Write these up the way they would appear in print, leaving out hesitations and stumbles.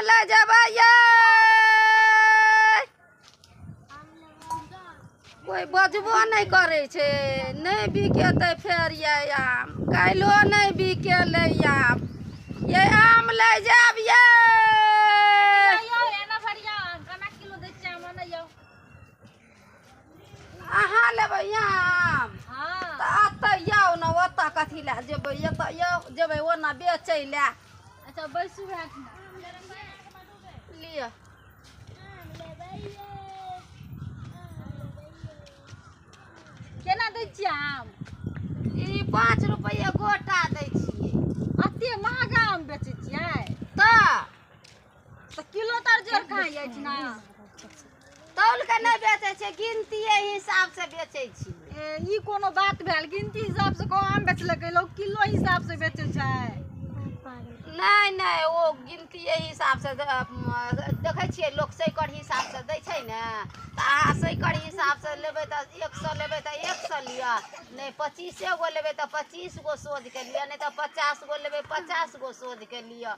लै जेबै यै। कोइ बजबो नहि करै छै, नहि बिकेतै फेर यै आम, काल्हिओ नहि बिकेलै आम। यै आम लै जायब यै। अहाँ लेबै आम तऽ एतऽ आउ ने, ओतऽ कथी लए जेबै, एतऽ आउ जेबै ओना बेचै लए। अच्छा बैसू भए लिअ। केना दै छियै आम? ई 5 रुपैआ गोटा दै छियै। एते महगा आम बेचै छियै? तऽ किलो तर जोर कहाँ अछि ने? तौल के नहि बेचै छियै, गिनतीये हिसाब से बेचै छियै। ई कोनो बात भेल? गिनती हिसाब से को आम बेचलकै? लोग किलो हिसाब से बेचै छै। नहि नहि, ओ गिनतीये हिसाब से देखै छियै, लोक सैकड़ हिसाब से दै छै ने, तऽ अहाँ सैकड़ हिसाब से लेबै तऽ 100 लेबै तऽ 100 लिअ, नहि 25 गो लेबै तऽ 25 गो सोझके लिअ, नहि तऽ 50 गो लेबै 50 गो सोझके लिअ।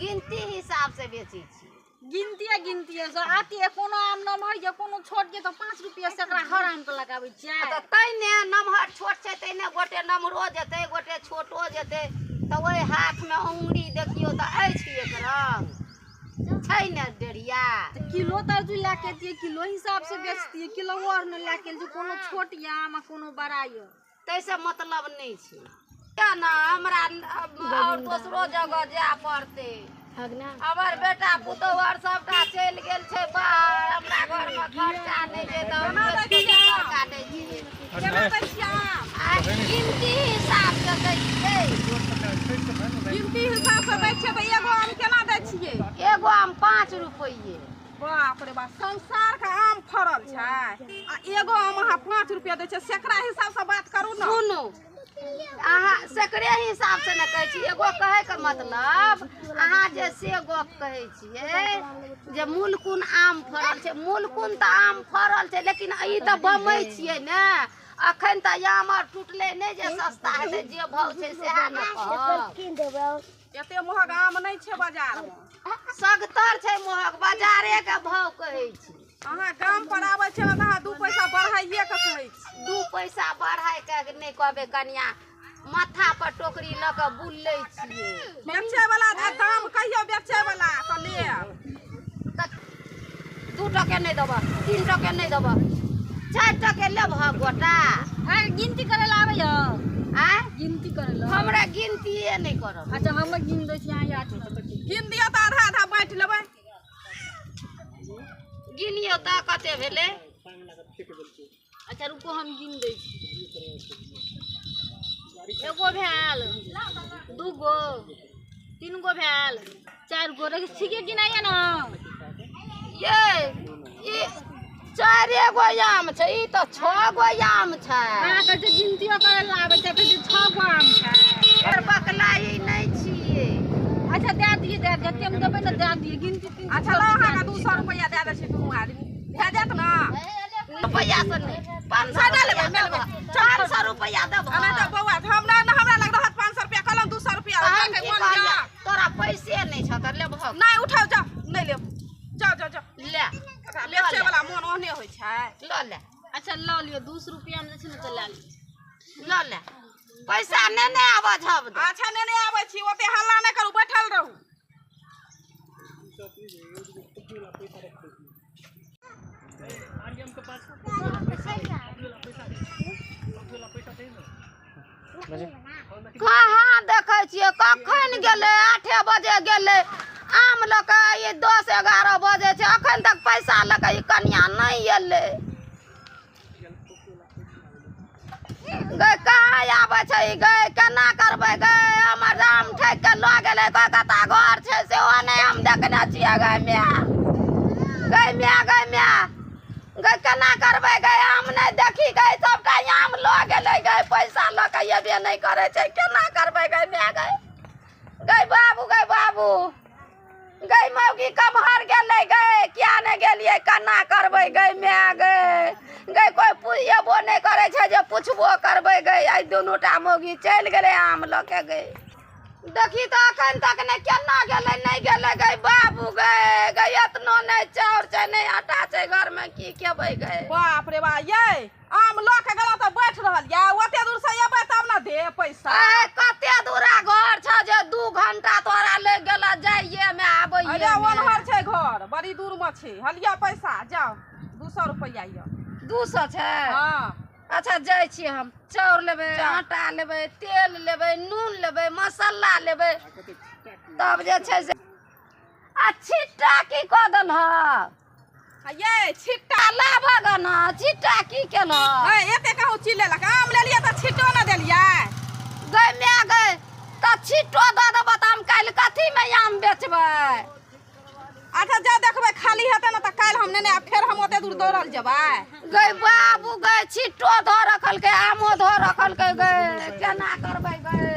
गिनती हिसाब से बेचै छियै। गिनतीये गिनतीये से आते कोनो आम नमहर ये कोनो छोट ये तऽ 5 रुपया सैकड़ा हर आम के लगाबै छियै। तऽ तैने नमहर छोट छै, तैने गोटे नमहरो जेतै गोटे छोटो जेतै, तऽ ओहि हाथमे उंगरी देखियौ तऽ अछि एक रंग छै ने डेढ़िया। किलो तरजू लए के एतियै, किलो हिसाब से बेचतियै, किलो और ने लए के एलियै, कोनो छोट ये आम आ कोनो बड़ा ये, ताहिसँ मतलब नहि छै। किया ने हमरा आओर दोसरो जगह जाय पड़तै। हमर बेटा पुतोहु आर सबटा चलि गेल छै बाहर, हमरा घरमे खर्चा नहि छै तऽ हम खर्चा दै छियै। गिनती हिसाब से दै छियै। गिनती हिसाब से दै छियै तऽ एगो आम केना दै छियै? एगो आम 5 रुपैए। बाप रे बाप, संसार के आम फड़ल छै आ एगो आम अहाँ 5 रुपया दै छियै, सेकरा हिसाब से बात करू ने। सुनू, अहाँ सेकरे हिसाब से ने कहै छी, एगो कहैके मतलब अहाँ जे से गप कहै छियै जे मूल कोन आम फड़ल छै, मूल कोन तऽ आम फड़ल छै, लेकिन ई तऽ बम्बइ छियै ने, अखन तऽ आम आर टूटलै नहि जे सस्ता हेतै, जे भाव छै सएह ने कहब। एते महग आम नहि छै बाजारमे, सगतर छै महग, बाजारेके भाव कहै छी। अहाँ गाम पर आबै छियै ने तऽ अहाँ 2 पैसा बढ़ाइए के कहै छी। 2 पैसा बढ़ाइके नहि कहबै कनिया, माथा पर टोकरी लऽ कऽ बुलै छियै। बेचै वाला दाम कहियौ, बेचै वाला तऽ लेब। 2 टके नहि देबऽ, 3 टके नहि देबऽ, 4 टके लेबह गोटा। गिनती करै लए आबैया? आँय, गिनती करै लए? हमरा गिनतिये नहि करब। अच्छा हम गिन दै छी, अहाँ 8 गिन दियौ तऽ आधा आधा बाँटि लेबै। गिनियौ तऽ कते भेलै? अच्छा रुको हम गिन दै छी। एगो भेल, 2 गो, 3 गो भेल, 4 गो, ठीके गिनाइए ने। ये ई 4 गो आम छै, ई तऽ 6 गो आम छै। अहाँ कहै छै गिनतियो करै लए आबै छै, कहै छै 6 गो आम छै। बकलाई नहि छियै। अच्छा दए दियै, दए जते हम देबै ने दए दियै, गिनती। अच्छा लऽ अहाँके 200 रुपैआ दए दै छी दुनू आदमी, भए जायत ने? रुपैआ से नहि, 500 लेबै, 500 रुपैआ देबह। नहि तऽ बौआ हमरा ने, हमरा लग रहत 500 रुपैआ, कहलहुँ 200 रुपैआ। तोरा पैसे नहि छह तऽ लेबह? नहि उठाउ, जाउ, नहि लेब, जाउ जाउ जाउ। ले, बेचै वाला मोन ओहने होइ छै। लऽ ले। अच्छा लऽ लियौ, 200 रुपैआमे जे छै ने तऽ लए लियौ। लऽ ले, पैसा नेने आबऽ झब। अच्छा नेने आबै छी, ओते हल्ला नहि करू, बैठल रहू। कहाँ देखै छियै, कखन गेलै? 8 बजे गेलै आम लऽ कऽ, ई 10-11 बजे छै, अखन तक पैसा लऽ कऽ ई कनिया नहि एलै। गै कहाँ आबै छै ई? गै केना करबै गै? हमर आम ठकि कऽ लऽ गेलै, कलकत्ता घर छै सेहो नहि हम देखने छियै। गै माय, गै माय, गै माय, गै केना करबै गै? आम नहि देखी गै, सबटा आम लऽ गेलै गै, पैसा लऽ कऽ एबे नहि करै छै, केना करबै गै माय? गै गै बाबू, गै बाबू, गै मौगी कमहर गेलै गै, किया नहि गेलियै? केना करबै गै माय? गै गै कोइ पुछबो नहि करै छै जे पुछबो करबै गै। आइ दुनूटा मौगी चलि गेलै आम लऽ के गै। देखी तऽ अखन तक नहि केना गेलै, नहि गेलै गै बाबू। बाबू गै, गै एतनो नहि चाउर छै, नहि आटा छै घरमे, की खेबै गै? बाप रे बा, ये आम लऽ के गेलहुँ तऽ बैठ रहल ये, ओते दूर से एबै तब ने दे पैसा। ए, कते दूरा घर छ जे 2 घंटा तोरा लागि गेल जाइए मे आबैये अरे मे। ओनहर छै घर, बड़ी दूर मे छै। हलिया पैसा, जाओ, 200 रुपैआ यऽ। 200 छै? हाँ। अच्छा जाइ छियै हम, चाउर लेबै, आटा लेबै, तेल लेबै, नून लेबै, मसाला लेबै, तब जे छै से। आ छिट्टा की कऽ देलहक? आ ये छिट्टा लाबऽ गऽ ने, छिट्टा की केलहक? ए, एते कहूँ चिल्लेलक, आम लेलियै तऽ छिट्टो ने देलियै। गै माय गै, तऽ छिट्टो दऽ देबऽ तऽ हम काल्हि कथीमे आम बेचबै? अच्छा जा, देखबै खाली हेतै ने तऽ काल्हि हम नेने आयब, फेर हम ओते दूर दौड़ल जेबै? गै बाबू गै, छिट्टो धऽ रखलकै, आमो धऽ रखलकै गै, केना करबै गै?